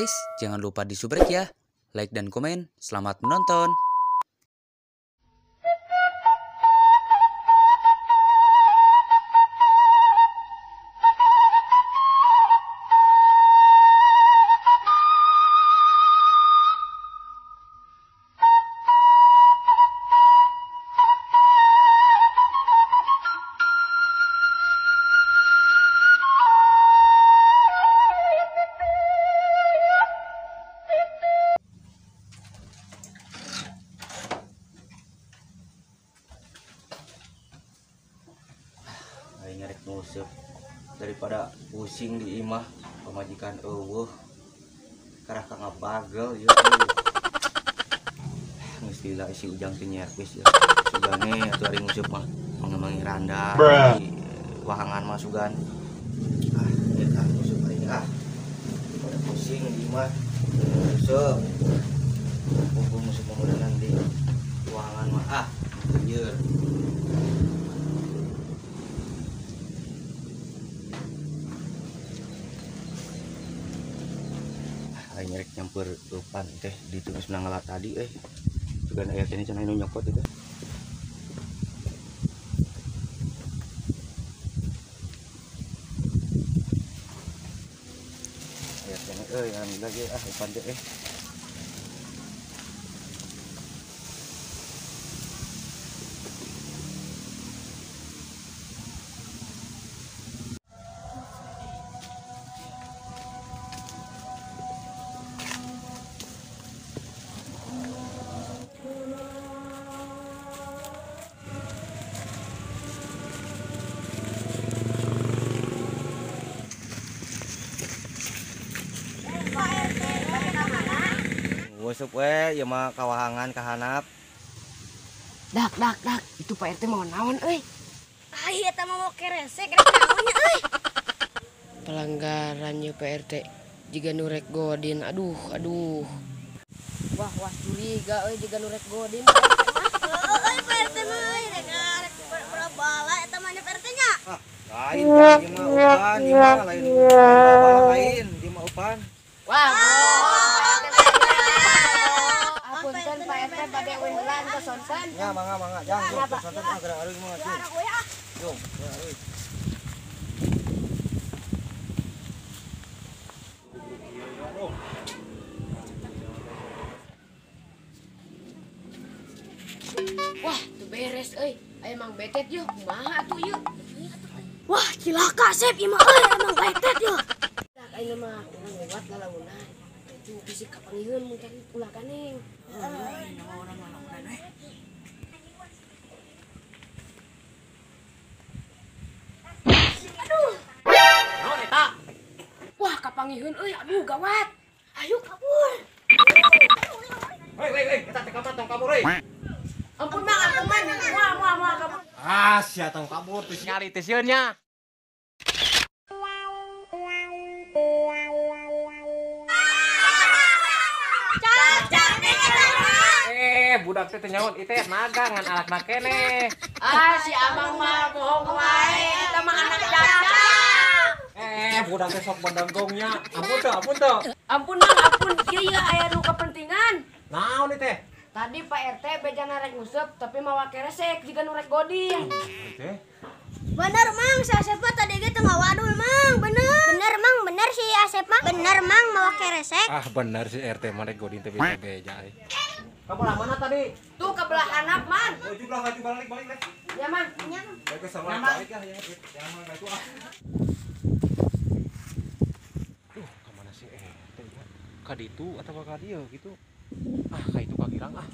Guys, jangan lupa di subrek ya. Like dan komen. Selamat menonton. Ngerek nguseup daripada pusing di imah pamajikan eueuh karah ka ngabagel ieu geus lila si Ujang teh nyervis ya sugane atuh ari nguseup mah mangi-mangi randa di wahangan mah sugan ah eta nguseup aing ah daripada pusing di imah nguseup mumpung nguseup meureunan di wahangan mah ah anjir. Aing rek nyampeur eupan teh di geus menang ngala tadi euy. Sugan aya teh cenah nu nyokot itu. Aya teh euy alhamdulillah ge ah eupan teh euy. Nguseup we ieu mah kawahangan kahanap. Dak dak dak, itu Pak RT mau naon euy? Ai eta mah mau keresek rek naon nya euy. Pelanggaran ye Pak RT jiga nu rek godin. Aduh aduh. Wah wah curiga euy jiga nu rek godin. Heueuh euy Pak RT mah euy rek bala eta mah nya Pak RT nya. Ah, lain ieu mah eupan, ieu mah lain bala lain, ieu mah eupan. Wah. Punten Pak RT bade ulah entos sonten. Ya mangga mangga jang sonten ah geura areuy mah jung. Jung, areuy. Wah, tuh beres euy. Aya Mang Betet yeuh, kumaha atuh yeuh? Wah, cilaka sep ieu mah euy Mang Betet yeuh. Dak ayeuna mah urang lewat lalaunan. Itu bisi kapangiheun mun tadi ulah ganeng. Heuh, orang lalaunan we. Aduh. Naon eta? Wah, kapangiheun euy, aduh gawat. Ayo kabur. Hei, hei, hei, eta teh kamar tong kabur euy. Ampun Mang, ampun Mang. Moal, moal, moal kabur. Ah, sia tong kabur teh nyali teh sieun nya. Budak teh nyaon ieu teh naga ngan alakna keneh. Ah si Amang mah bohong wae, eta mah anak caca. Budak teh sok badanggongnya. Ampun teu, ampun teu. Ampun Mang, ampun. Ieu ieu aya nu kepentingan. Naon ieu teh? Tadi Pak RT bejana rek nguseup tapi mawa keresek jiga nu rek godin. Teh. Bener Mang, si Asep mah tadi ge teu ngawadul Mang, bener. Bener Mang, bener si Asep mah. Bener Mang mawa keresek. Ah bener si RT mah rek godin teh beja-beja euy. Kamu lah mana tadi? Tuh ke belah hanap, Man. Oh, jumlah maju balik balik leh. Ya, Mang. Ya. Baik sama balik ya, ya. Jangan main itu ah. Duh, ke mana sih teh ya? Ka ditu atau ka dieu gitu. Ah, ka itu ka girang ah.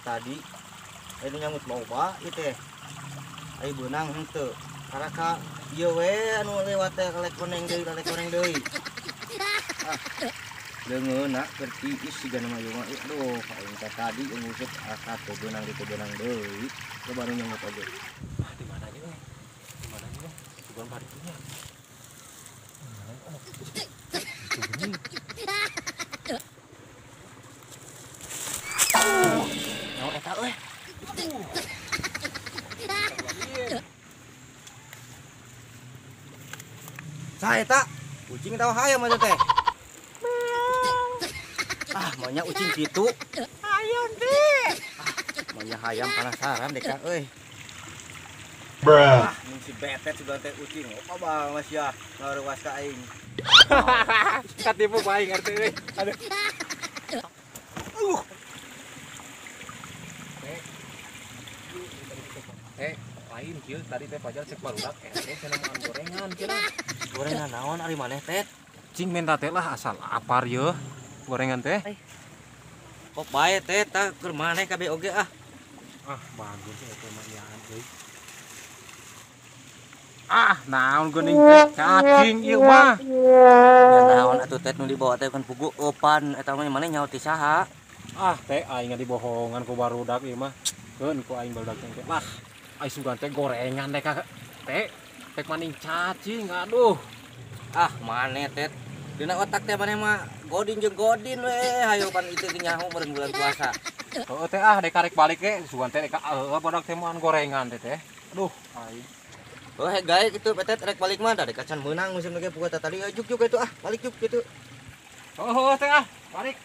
Tadi ayo nyamut loba ieu teh ayo beunang henteu karaka ieu we anu lewat teh kalek koneng deui ah Leungeunna keur tiis siga nama ieu mah. Aduh, aing teh tadi nguseup asa teu beunang di teu beunang deui. Teu baru nyengut oge. Ah, di mana nya euy? Di mana nya? Sugan paritunya. Itu geuning. Naon eta euy? Saha eta? Ucing tahu hayam aja teh. Ah, maunya ucing kitu. Hayam teh. Ah, maunya hayam penasaran deh Kang euy. Bruh. Ah, mun si betet sudah teh ucing. Apa bang Mas ya ngaruas ka aing. Katipu ku aing arti euy. Aduh. Lain kieu tadi teh Fajar cek barudak teh cenah makan gorengan cenah. Gorengan naon ari maneh teh? Cing menta teh lah asal apar yeuh gorengan teh. Kok bae teh tah keur maneh kabeh oge ah. Ah, bagus eta mah iaan euy. Ah, naon geuning teh cacing ieu mah. Ya naon atuh teh nu dibawa teh kan pugu eupan eta mah maneh nyaho ti saha. Ah, teh aing dibohongan ku barudak ieu mah. Keun ku aing barudak teh. Lah, aing sugan teh gorengan teh kakak teh teh maning cacing aduh. Ah, maneh teh dina otak teh maneh mah godin jeung godin we hayo pan itu ge nyaho meureun bulan puasa. Heeh teh ah dek karek balik ge sugan teh dek heueuh barudak teh moan gorengan teh teh. Aduh, aing. Heuh gae kitu petet rek balik mah da dek acan meunang musim ge puga tadi juk juk kitu ah balik juk kitu. Heueuh teh ah balik.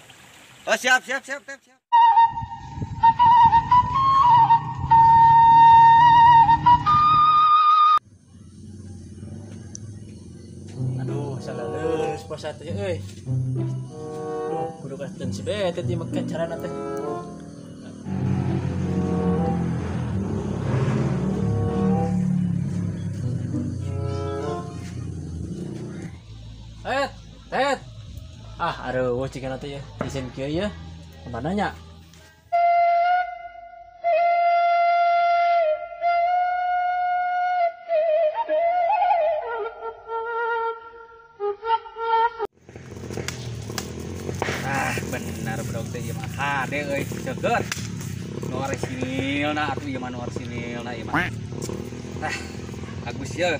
Oh siap siap siap teh siap. Aduh, salah leus puasa teh euy. Duh, kudu kasten si betet ieu mah carana teh. Tet, tet. Ah, aduh, cigana teh ya. Isin kieu ya. Kemana nya? Ah, benar bedog teh ieu mah hade euy, ceukeut. Nu orisinilna atuh ieu mah nu orisinilna ieu mah. Ah, bagus ye.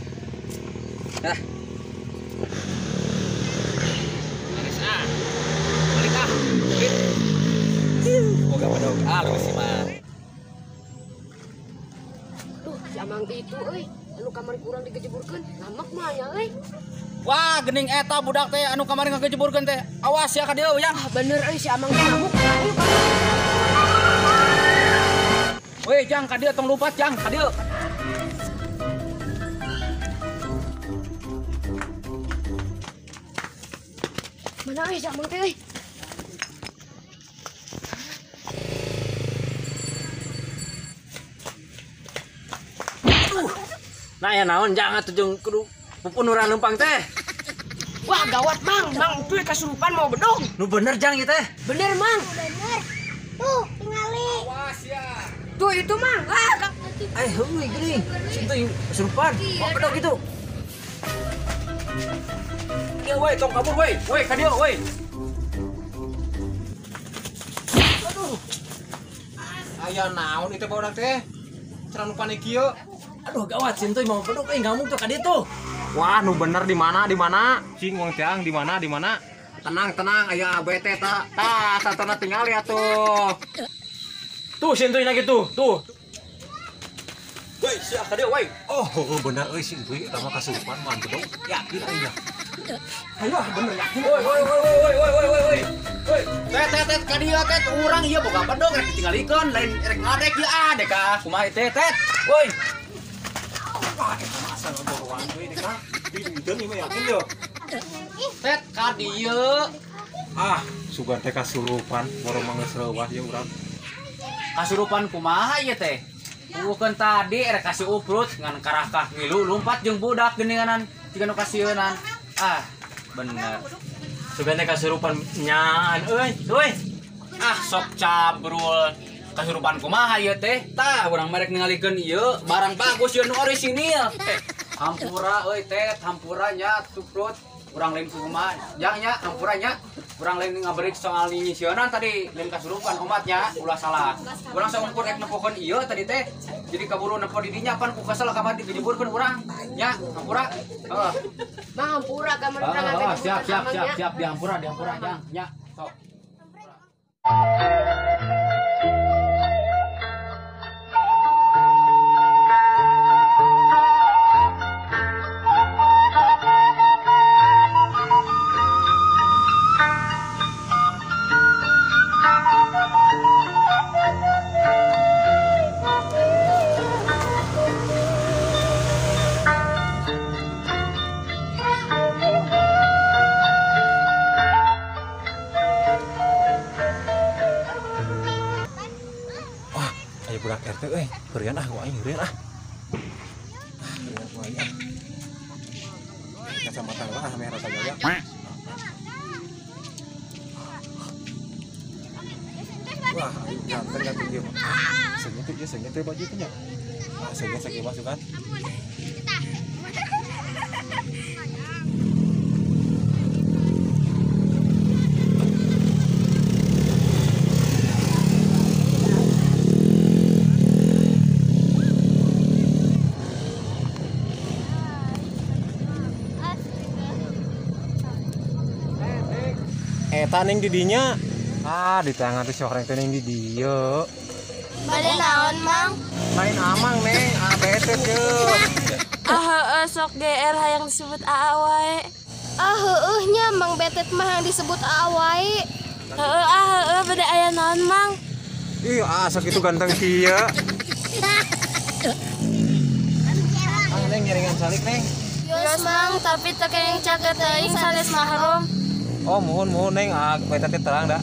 Ah. Manis ah. Balik ah. Balik. Boga bedog alus sih mah. Duh, si Amang itu euy, anu kamari kurang digejeburkeun, lamek mah nya euy. Wah, geuning eta budak teh anu kamari ngagejeburkeun teh. Awas ya ka dieu yang. Ah, bener euy si Amang teh ngamuk. Ayo ka dieu. Weh, jang ka dieu tong lompat jang ka dieu. Mana euy si Amang teh euy? Aduh. Nah ya naon jangan atuh jeung kudu pupunuran leumpang teh. Wah, gawat Mang, Mang itu kasurupan mau bedog. Nu bener jang ieu teh. Bener Mang. Bener. Tuh, tingali. Awas ya. Tuh itu Mang. Wah, eh heueuy geuning. Situ kasurupan mau bedog gitu. Ieu woi, tong kabur woi. Woi, ka dieu woi. Aduh. Aya naon ieu teh barudak teh? Cenah nu panik kieu. Aduh gawat sintuy mau bedog euy ngamuk tuh ka ditu. Wah, nu bener di mana di mana? Cing wong tiang di mana di mana? Tenang tenang aya ABT ta. Tah, satona tingali atuh. Tuh sintuy lagi tuh, tuh. Woi, sia ka dieu woi. Oh, bener euy sintuy eta mah kasurupan mah bedog. Yakin aing dah. Ayo bener yakin. Woi woi woi woi woi woi woi woi. Woi, tet tet tet ka dieu tet urang ieu boga bedog rek ditinggalikeun lain rek ngadek ieu ah dek ah kumaha teh tet. Woi. Wah, eta mah asal ngoboroan euy dek ah. Diduiteun ieu mah yakin yo. Tet ka dieu. Ah, sugan teh kasurupan boro mah geus reuwas ieu urang. Kasurupan kumaha ieu teh? Bukan tadi rek kasih uprut ngan karakah ngilu lompat jeung budak geuninganan jiga nu kasieunan. Ah, bener. Sugan teh kasurupan nyaan euy, euy. Ah, sok cabrul. Kasurupan kumaha ieu teh? Tah, urang merek ningalikeun ieu barang bagus ieu nu orisinil. Hampura euy teh, hampura nya tuprut. Urang lain kumaha jang nya hampura nya. Urang lain ngaberik soal nyisieunan tadi lain kasurupan omatnya ulah salah. Urang saungkur rek nepokeun ieu tadi teh. Jadi kaburu nepo di dinya pan ku kesel kamar digejeburkeun urang nya hampura. Heeh. Mang hampura ka mun urang siap siap siap siap dihampura dihampura jang nya sok. Budak RT euy, heureun ah ku aing heureun ah. Heureun ku aing ah. Kacamata lah meh rasa gaya. Wah, aing ganteng ganteng ieu mah. Seungit ieu seungit teh baju teh nya. Ah, seungit sakieu mah sugan. Eta ning di dinya. Ah, di tangan teh si horeng teh ning di dieu. Bade naon, Mang? Lain amang, Neng. Ah, bete teu. Ah, heueuh sok GR hayang disebut aa wae. Ah, heueuh nya Mang Betet mah hayang disebut aa wae. Heueuh ah heueuh bade aya naon, Mang? Ih, ah sok kitu ganteng kieu. Ah, Neng nyaringan salik, Neng. Yos, Mang, tapi teu kenging caket teuing sanes mahrum. Oh, mohon mohon Neng, ah beta teh terang dah.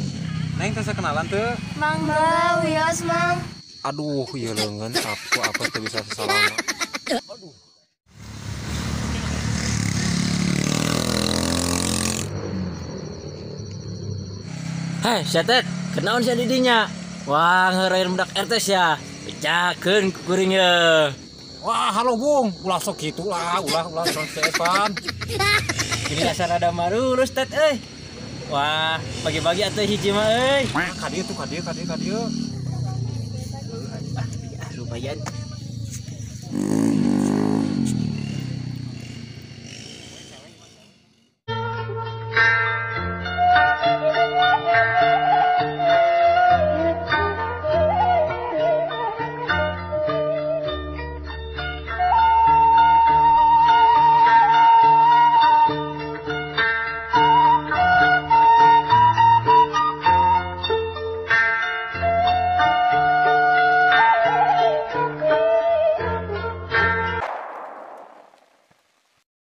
Neng teh kenalan teu? Mangga, wios Mang. Aduh, ieu leungeun sapu apa teu bisa sasalama. Aduh. Hei, setet, kenaon sia di dinya? Wah, ngeureun budak RT sia. Bejakeun ku kuring ye. Wah, halo Bung, ulah sok kitu lah, ulah ulah sok sepan. Ini dasar ada marulus tet euy. Wah, bagi-bagi atuh hiji mah euy. Ka dieu tuh, ka dieu, ka dieu, ka dieu. Ah, lumayan.